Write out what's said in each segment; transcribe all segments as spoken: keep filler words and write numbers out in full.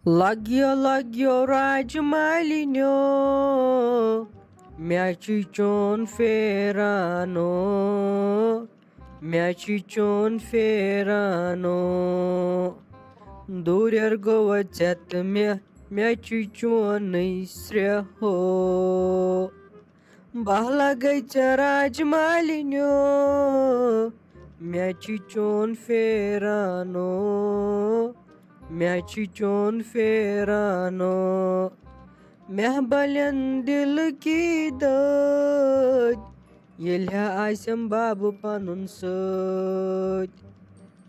لگیو لگیو راج مالِنیو، مےٚ چھُے چون پھیرانو، مےٚ چھُے چون پھیرانو۔ دوٗرٮ۪ر گوٚو ژےٚ تہٕ مےٚ، مےٚ چھُے چونُے سرٛیہو۔ بہلا گٔے ژےٚ راج مالِنیو، مےٚ چھُے چون پھیرانو، مےٚ چھُے چون پھیرانو۔ مہبلٮ۪ن دِلہٕ کی دٲدۍ، ییٚلہِ ہا آسٮ۪م بابہٕ پنُن سۭتۍ۔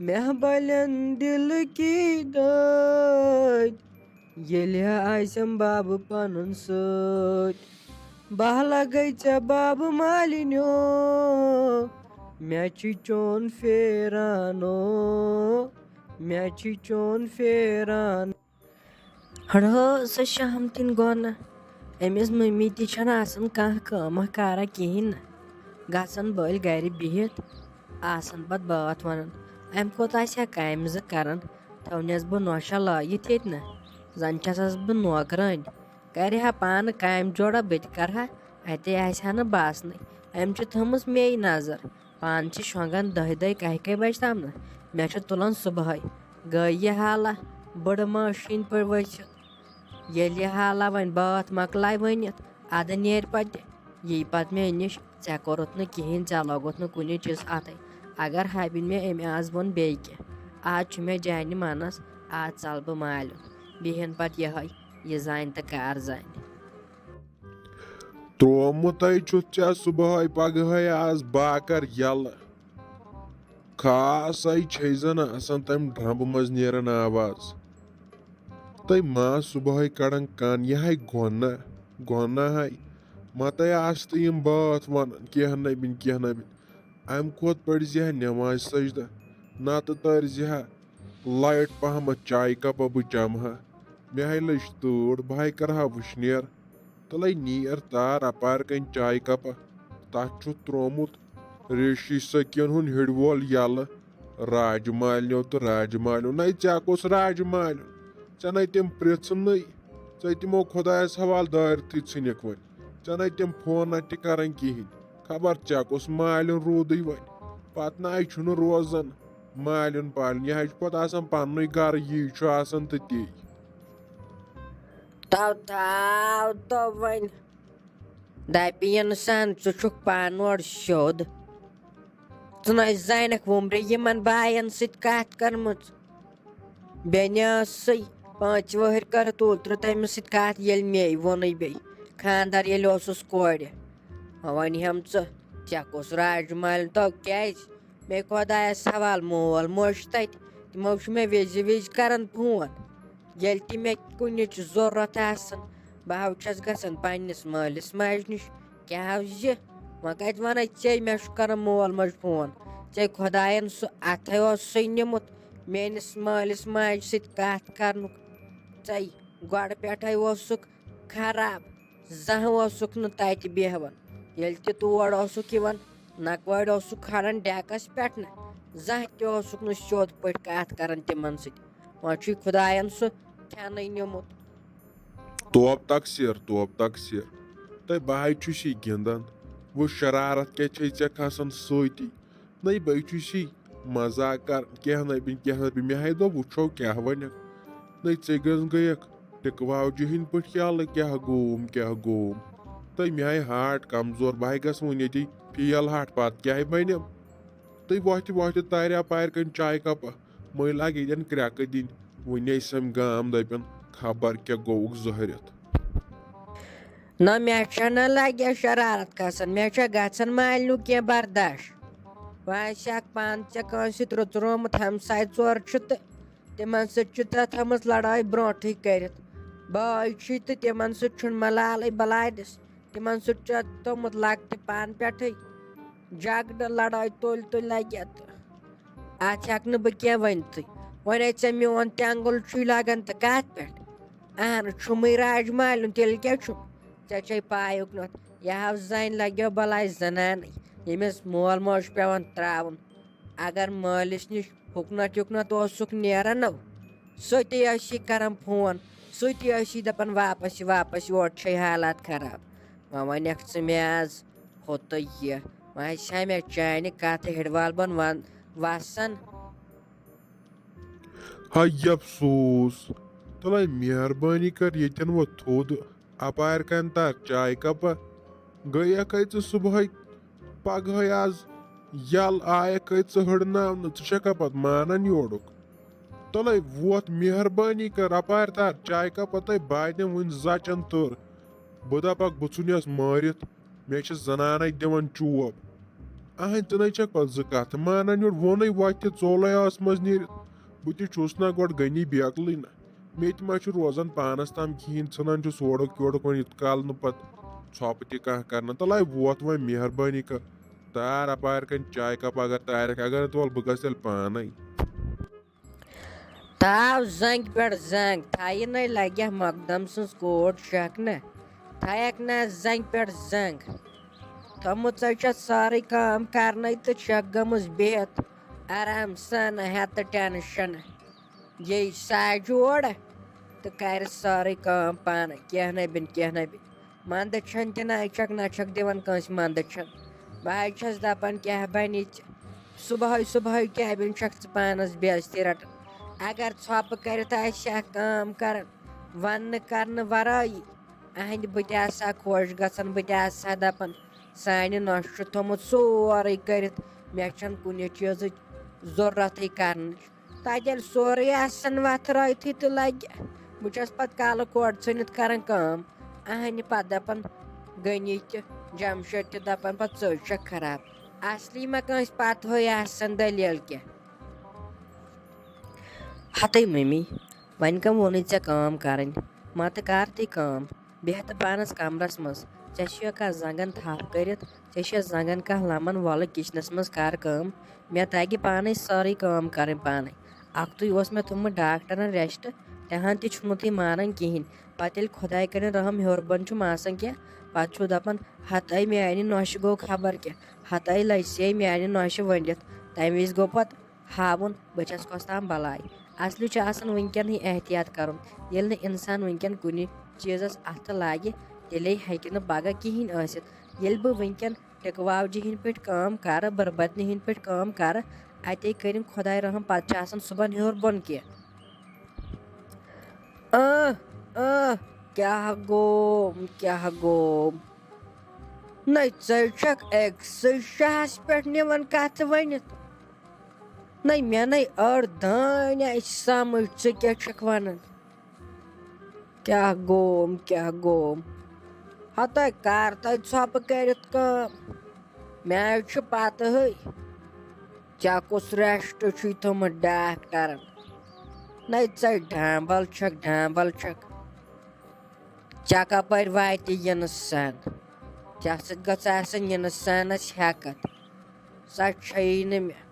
مہبلٮ۪ن دِلہٕ کی دٲدۍ، ییٚلہِ ہا آسٮ۪م بابہٕ پنُن سۭتۍ۔ بہلا گٔے ژےٚ بابہٕ مالِنیو، مےٚ چھُے چون پھیرانو، مےٚ چھُے چون پھیران۔ ہڑہو سۄ شہمتٕنۍ گۄنہ، أمِس مٔمی تہِ چھَنہٕ آسان کانٛہہ کٲمہ کارا کِہیٖنۍ نہٕ۔ گژھان بٔلۍ گرِ بِہِتھ، آسان پتہٕ بٲتھ وَنان۔ اَمہِ کھۄتہٕ آسہِ ہا کامہِ زٕ کران، تھاونس بہٕ نوشہ لٲگِتھ ییٚتہِ نہ، زن چھسس بہٕ نوکرٲنۍ۔ کرِ ہا پانہٕ کامہِ جوڑا، بہٕ تہِ کرٕ ہا اتے، آسہِ ہا نہٕ باسنٕے۔ أمۍ چھِ تھٲومٕژ مے نظر۔ پانہٕ چھِ شۄنٛگان دَہہِ دۄہہِ کَہہِ کَہہِ بجہِ تام نہٕ۔ مےٚ چھُ تُلان صُبحٲے۔ گٔے یہِ حالہ بٔڑٕ مٲشِنۍ پٲٹھۍ ؤسِتھ۔ ییٚلہِ یہِ حالہ وۄنۍ بٲتھ مۄکلایہِ ؤنِتھ، اَدٕ نیرِ پتہٕ یی پتہٕ مےٚ نِش۔ ژےٚ کوٚرُتھ نہٕ کِہیٖنۍ، ژےٚ لوگُتھ نہٕ کُنہِ چیٖز اَتھٕے۔ اگر ہابِنۍ مےٚ أمۍ آز ووٚن بیٚیہِ کینٛہہ، آز چھُ مےٚ جانہِ منَس، آز ژَلہٕ بہٕ مالیُن۔ بیٚہن پتہٕ یِہوٚے، یہِ زانہِ تہٕ کار زانہِ۔ ترٛوومُت ہے چھُتھ ژےٚ صُبحٲے پگہٲے آز باکر یَلہٕ۔ خاص ہے چھے زَن آسان تَمہِ ڈرٛمبہٕ منٛز نیران آواز۔ تَے ما صُبحٲے کَڑان کَن، یہِ ہے گۄناہ، گۄناہ ہے۔ مَتَے آسہٕ تہٕ یِم بٲتھ وَنان، کینٛہہ نَبِن، کینٛہہ نَبِن۔ اَمہِ کھۄتہٕ پٔرۍزِ ہا نٮ۪مازِ سجدٕ، نَتہٕ تٲرۍزِ ہا لایٹ پہمتھ چایہِ کپا بہٕ چمہٕ ہا۔ مےٚ ہے لٔج تۭر، بہٕ ہے کرٕ ہا وٕشنیر۔ تلے نیر تار اپارِ کنۍ چایہِ کپا۔ تتھ چھُ تروومُت ریشی سکین ہُنٛد ہِڑ وول یلہٕ۔ راجہٕ مالنیو تہٕ راجہٕ مالیو۔ نَے ژےٚ کُس راجہٕ مالیو؟ ژےٚ نَے تِم پرٛژھنٕے۔ ژےٚ تِمو خۄدایس حوالہٕ دٲرتھٕے ژھٕنِکھ وۄنۍ۔ ژےٚ نَے تِم فونہ تہِ کران کِہیٖنۍ۔ خبر ژےٚ کُس مالیُن روٗدٕے وۄنۍ۔ پتہٕ نَے چھُنہٕ روزان۔ مالیُن پالیُن، یہِ حظ چھُ پتہٕ آسان پننُے گرٕ، یی چھُ آسان تہٕ تی۔ تو تھاو تو وۄنۍ۔ دپہِ اِنسان، ژٕ چھُکھ پانہٕ اورٕ سیوٚد۔ ژٕ نَے زانکھ وُمرِ یِمن باین سۭتۍ کتھ کٔرمٕژ۔ بیٚنہِ ٲسٕے پانٛژِ وٕہٕرۍ کٔرٕتھ اوترٕ تٔمِس سۭتۍ کَتھ، ییٚلہِ مے ووٚنُے بیٚیہِ خانٛدر ییٚلہِ اوسُس کورِ۔ وۄنۍ ہٮ۪م ژٕ، ژےٚ کُس راج مالہِ تو کیٛازِ؟ مےٚ خۄدایَس حوال مول موج چھُ تَتہِ، تِمو چھُ مےٚ وِزِ وِزِ کَران فون۔ ییٚلہِ تہِ مےٚ کُنِچ ضوٚرَتھ آسان، بہٕ حظ چھَس گژھان پنٛنِس مٲلِس ماجہِ نِش۔ کیٛاہ حظ یہِ؟ وۄنۍ کَتہِ وَنَے ژے، مےٚ چھُ کَران مول موج فون۔ ژے خۄدایَن سُہ اَتھَے اوسُے نیوٗمُت میٛٲنِس مٲلِس ماجہِ سۭتۍ کَتھ کَرنُک۔ ژے گۄڈٕ پٮ۪ٹھَے اوسُکھ خراب، زانٛہہ اوسُکھ نہٕ تَتہِ بیٚہوان۔ ییٚلہِ تہِ تور اوسُکھ یِوان، نَکوٲڑۍ اوسُکھ کھالان ڈٮ۪کَس پٮ۪ٹھ نہ، زانٛہہ تہِ اوسُکھ نہٕ سیوٚد پٲٹھۍ کَتھ کَران تِمَن سۭتۍ۔ وۄنۍ چھُے خۄدایَن سُہ کھٮ۪نٕے نیوٗمُت۔ توب تقصیر، توب تقصیر۔ تہٕ بہٕ حظ چھُس یہِ گِنٛدان۔ وۄنۍ شرارت کیٛاہ چھے ژےٚ کھسان سۭتی؟ نَے بہٕ چھُس یہِ مزاق کر، کینٛہہ نَے بِن، کینٛہہ نَے بِن۔ مےٚ ہَے دوٚپ، وٕچھو کیٛاہ وَنٮ۪کھ۔ نَے ژےٚ گٔژھ گٔیَکھ ٹِکہٕ واوجہِ ہِنٛدۍ پٲٹھۍ یَلہٕ، کیٛاہ گوٚوُم، کیٛاہ گوٚوُم؟ تہٕ مےٚ ہَے ہاٹ کمزور، بہٕ ہَے گژھٕ وۄنۍ ییٚتی فیل ہاٹ، پَتہٕ کیٛاہ ہَے بَنٮ۪م؟ تہٕ وۄتھِ وۄتھِ تارِ اپارِ کنۍ چایہِ کپہ، مٔنٛزۍ لاگہِ ییٚتٮ۪ن کرٛٮ۪کہٕ دِنۍ۔ وُنہِ ٲسۍ أمۍ گام دٔپٮ۪ن، خبر کیٛاہ گوٚوُکھ زہرِتھ۔ نہ مےٚ چھَنہٕ لگہِ شرارت کھسان، مےٚ چھےٚ گژھان مالنیُک کینٛہہ برداش۔ وۄنۍ آسہِ ہاکھ پانہٕ ژےٚ کٲنٛسہِ سۭتۍ رُژرومُت، ہمساے ژور چھِ تہٕ تِمن سۭتۍ چھِ ژےٚ تھٲومٕژ لڑٲے برونٛٹھٕے کٔرِتھ۔ بٲے چھُے تہٕ تِمن سۭتۍ چھُنہٕ ملالٕے بلادِس۔ تِمن سۭتۍ چھُ توٚمُت لۄکٹہِ پانہٕ پٮ۪ٹھٕے جھگڑٕ لڑٲے تُلۍ تُلۍ لگہِ تہٕ اتھ ہٮ۪کہٕ نہٕ بہٕ کینٛہہ ؤنتھٕے۔ وۄنۍ ہے ژےٚ میون تٮ۪نٛگُل چھُے لگان تہٕ کتھ پٮ۪ٹھ؟ اہن چھُمٕے راج مالیُن، تیٚلہِ کیٛاہ چھُم؟ ژےٚ چھے پاے اُکنتھ، یہِ ہاو زنہِ لگیو بلاے زنانٕے، ییٚمِس مول موج چھُ پٮ۪وان تراوُن۔ اگر مٲلِس نِش ہُکنتھ یُکنتھ اوسُکھ نیران نو، سُہ تہِ ٲسی کران فون، سُہ تہِ ٲسی دَپان واپس یہِ، واپس یہِ، اورٕ چھے حالات خراب۔ وۄنۍ وَنکھ ژٕ مےٚ آز ہُہ تہٕ یہِ، وۄنۍ آسہِ ہا مےٚ چانہِ کَتھٕ ہِڑوال بۄن وَن-، وَسان۔ ہاے افسوس۔ تلے مہربٲنی کر ییٚتٮ۪ن وۄنۍ تھوٚد اپارِ کنہِ تار چایہِ کپا۔ گٔیکھے ژٕ صبحٲے پگہٲے آز یل آیکھے ژٕ ہٕڑناونہٕ، ژٕ چھکھا پتہٕ مانان یورُک؟ تلے ووتھ مہربٲنی کر اپارِ تار چایہِ کپا تہٕ بادٮ۪م وٕنۍ زچن تٔر۔ بہٕ دپکھ بہٕ ژھُنیس مٲرِتھ، مےٚ چھِ زنانے دِوان چوب۔ اہنۍ ژٕ نے چھکھ پتہٕ زٕ کتھٕ مانان یورٕ، ووٚنُے وتہِ ژولے ٲس منٛز نیٖرِتھ۔ بہٕ تہِ چھُس نہ گۄڈٕ غنی بیکلٕے نہ، مےٚ تہِ ما چھُ روزان پانس تام کِہیٖنۍ، ژھٕنان چھُس اورُک یورُک وۄنۍ یُتھ کال نہٕ پتہٕ ژھۄپہٕ تہِ کانٛہہ کرنہٕ۔ تلے ووت وۄنۍ مہربٲنی کر تار اپارِ کنہِ چایہِ کپ اگر تارکھ، اگر نہٕ تہٕ وَلہٕ بہٕ گژھٕ تیٚلہِ پانے۔ تاو زنٛگہِ پٮ۪ٹھ زنٛگ، تھایہِ نے لگہِ مۄقدم سٕنٛز کوٹ شکھ نہ، تھایکھ نہ زنٛگہِ پٮ۪ٹھ زنٛگ۔ تھٲومٕژے چھےٚ سٲرٕے کٲم کرنے تہٕ چھکھ گٔمٕژ بِہِتھ آرام سان ہٮ۪تھ ٹینشن۔ یہِ ساجہِ اورٕ تہٕ کرِ سٲرٕے کٲم پانے، کینٛہہ نہ بِن، کینٛہہ نہ بِن۔ منٛدٕ چھَن تہِ نہ چھکھ، نہ چھکھ دِوان کٲنٛسہِ منٛدٕ چھَن۔ بہٕ حظ چھَس دَپان، کیٛاہ بَنہِ ژےٚ؟ صُبحٲے صُبحٲے کیٛاہ بَنہِ چھکھ ژٕ پانَس بے عزتی رَٹان؟ اگر ژھۄپہٕ کٔرِتھ آسہِ ہا کٲم کَران، وَننہٕ کَرنہٕ وَرٲیی، اَہَنٛدِ بہٕ تہِ آسہٕ ہا خۄش گژھان، بہٕ تہِ آسہٕ ہا دَپان، سانہِ نۄشہِ چھُ تھوٚمُت سورُے کٔرِتھ، مےٚ چھَنہٕ کُنہِ چیٖزٕچ ضروٗرتھٕے کَرنٕچ۔ تَتہِ ییٚلہِ سورُے آسان وَتھرٲیتھٕے تہٕ لَگہِ، بہٕ چھَس پَتہٕ کالہٕ کورٕ ژھٕنِتھ کَران کٲم۔ اَہنہِ پَتہٕ دَپان غنی تہِ، جَمشیٖد تہِ دَپان پَتہٕ، ژٕ چھَکھ خراب۔ اَصلی ما کٲنٛسہِ پَتہٕ ہٕے آسان دٔلیٖل کینٛہہ۔ ہَتٕے مٔمی، وۄنۍ کَم ووٚنُے ژےٚ کٲم کَرٕنۍ؟ ما تہٕ کَر تہِ کٲم، بیٚہہ تہٕ پانَس کَمرَس منٛز۔ ژےٚ چھُیا کانٛہہ زنٛگَن تھَپھ کٔرِتھ؟ ژےٚ چھُیا زنٛگَن کانٛہہ لَمَن؟ وَلہٕ کِچنَس منٛز کَر کٲم۔ مےٚ تَگہِ پانَے سٲرٕے کٲم کَرٕنۍ پانَے۔ اَکھتُے اوس مےٚ تھوٚمُت ڈاکٹرَن ریسٹ، تِہَن تہِ چھُنہٕ تُہۍ مانان کِہیٖنۍ۔ پَتہٕ ییٚلہِ خۄداے کٔرِن رحم ہیوٚر بۄن چھُم آسان کینٛہہ، پَتہٕ چھُو دَپان، ہَتَے میٛانہِ نۄشہِ گوٚو خبر کیٛاہ، ہَتَے لَژے میٛانہِ نۄشہِ ؤنڈِتھ۔ تَمہِ وِزِ گوٚو پَتہٕ ہاوُن بہٕ چھَس کۄس تام بَلاے۔ اَصلی چھُ آسان وٕنکٮ۪نٕے احتیاط کَرُن۔ ییٚلہِ نہٕ اِنسان وٕنکٮ۪ن کُنہِ چیٖزَس اَتھٕ لاگہِ، تیٚلے ہیٚکہِ نہٕ پَگاہ کِہیٖنۍ ٲسِتھ۔ ییٚلہِ بہٕ وٕنکٮ۪ن ٹِکہٕ واوجہِ ہِنٛدۍ پٲٹھۍ کٲم کَرٕ، بُربَدنہِ ہِنٛدۍ پٲٹھۍ کٲم کَرٕ، اَتے کٔرِن خۄداے رحم، پَتہٕ چھُ آسان صُبحن ہیوٚر بۄن کینٛہہ۔ اۭں، اۭں، کیٛاہ گوٚو، کیٛاہ گوٚو؟ نَے ژَے چھَکھ أکسٕے شاہَس پٮ۪ٹھ نِوان کَتھٕ ؤنِتھ۔ نَے مےٚ نَے أڑ دٲنۍ آیہِ سَمٕجھ، ژٕ کیٛاہ چھَکھ وَنان؟ کیٛاہ گوٚوم، کیٛاہ گوٚوم؟ ہَتَے کَر تَے ژھۄپہٕ کٔرِتھ کٲم۔ مےٚ حظ چھُ پَتہٕے، ژےٚ کُس ریسٹ چھُے تھوٚمُت ڈاکٹرَن؟ نَے ژَے ڈھامبَل چھَکھ، ڈھامبَل چھَکھ۔ ژےٚ کَپٲرۍ واتہِ یِنہٕ سَن؟ ژےٚ سۭتۍ گٔژھ آسٕنۍ یِنہٕ سَنَس ہٮ۪کَتھ۔ سۄ چھَیی نہٕ مےٚ۔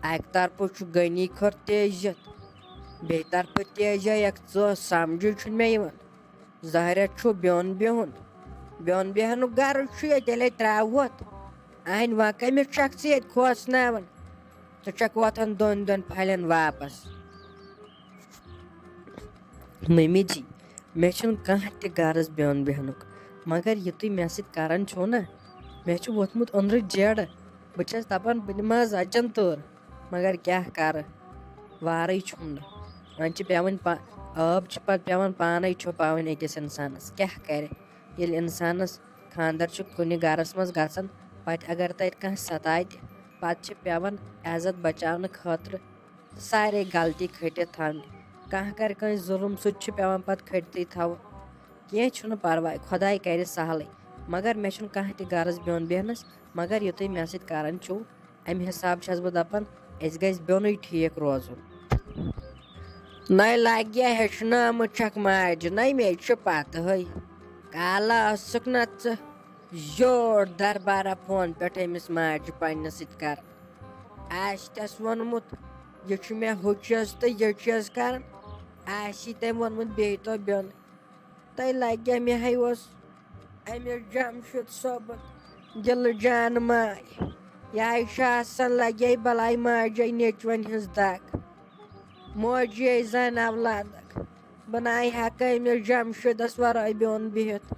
اَکہِ طرفہٕ چھُ غنی کھۄر تیزیت، بیٚیہِ طرفہٕ تیزیہ یَکھ ژٕ، سَمجھٕے چھُنہٕ مےٚ یِوان۔ ظٲہرہ چھُ بیوٚن بِہُن، بیوٚن بیٚہنُک غرض چھُ ییٚتہِ، ییٚلے ترٛاوہوتھ۔ اَہَنہِ وۄنۍ کٔمِس چھَکھ ژٕ ییٚتہِ کھوژناوان؟ ژٕ چھَکھ وۄتھان دۄن دۄن پھَلٮ۪ن واپَس۔ مٔمی جی، مےٚ چھُنہٕ کانٛہہ تہِ غرض بیوٚن بیٚہنُک، مگر یہِ تُہۍ مےٚ سۭتۍ کران چھِو نہ، مےٚ چھُ ووٚتھمُت أنٛدرٕ جیڑٕ۔ بہٕ چھَس دَپان بہٕ دِمہٕ ہا زَچَن تۭر، مگر کیٛاہ کَرٕ، وارٕے چھُم نہٕ۔ وۄنۍ چھِ پٮ۪وان پا-، ٲب چھِ پَتہٕ پٮ۪وان پانَے چھۄپاوٕنۍ أکِس اِنسانَس، کیٛاہ کَرِ؟ ییٚلہِ اِنسانَس خانٛدر چھُ کُنہِ گَرَس منٛز گژھان، پَتہٕ اگر تَتہِ کانٛہہ سَتاوِ تہِ، پَتہٕ چھِ پٮ۪وان عزت بَچاونہٕ خٲطرٕ سارے غلطی کھٔٹِتھ تھاونہِ۔ کانٛہہ کرِ کٲنٛسہِ ظُلُم، سُہ تہِ چھُ پٮ۪وان پتہٕ کھٔٹتھٕے تھاوُن۔ کینٛہہ چھُنہٕ پرواے، خۄداے کرِ سہلٕے۔ مگر مےٚ چھُنہٕ کانٛہہ تہِ غرض بیوٚن بیٚہنس، مگر یہِ تُہۍ مےٚ سۭتۍ کران چھِو، امہِ حساب چھس بہٕ دپان، اسہِ گژھِ بیوٚنُے ٹھیٖک روزُن۔ نَے لگیا ہیٚچھنٲومٕژ چھکھ ماجہِ، نَے مےٚ چھِ پتہٕے۔ کالہ ٲسٕکھ نہ ژٕ یور دربارہ فون پٮ۪ٹھ أمِس ماجہِ پننہِ سۭتۍ کران۔ آسہِ تس ووٚنمُت، یہِ چھُ مےٚ ہُہ چیٖز تہٕ یہِ چیٖز کران۔ آسی تٔمۍ ووٚنمُت، بیٚیہِ تو بیوٚن۔ تۄہہِ لگہِ مےٚ ہے اوس أمِس جمشید صٲبُن دِلہٕ جان ماے۔ یہِ ہے چھُ آسان لگے بلاے ماجے نیچوَن ہٕنٛز دگ۔ موجی زَنہِ اولادَک، بہٕ نَے ہٮ۪کہٕ أمِس جمشیٖدَس وَرٲے بیوٚن بِہِتھ۔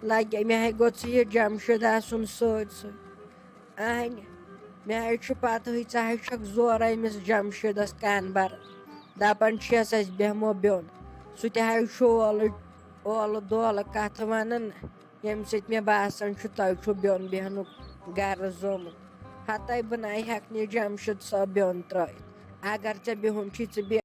لَگہِ مےٚ ہے گوٚژھ یہِ جمشیٖد آسُن سۭتۍ سۭتۍ۔ اہنہِ، مےٚ حظ چھُ پَتہٕے، ژٕ حظ چھَکھ زورٕ أمِس جمشیٖدَس کَن بَران۔ دَپان چھِس أسۍ بیٚہمو بیوٚن۔ سُہ تہِ حظ چھُ اولہٕ، اولہٕ دولہٕ کَتھٕ وَنان، ییٚمہِ سۭتۍ مےٚ باسان چھُ تۄہہِ چھُ بیوٚن بیٚہنُک غرض زومُت۔ ہَتَے بہٕ نَے ہٮ۪کہٕ نہٕ یہِ جمشیٖد صٲب بیوٚن ترٛٲوِتھ۔ اگر ژےٚ بِہُن چھُے، ژٕ بیٚہہ۔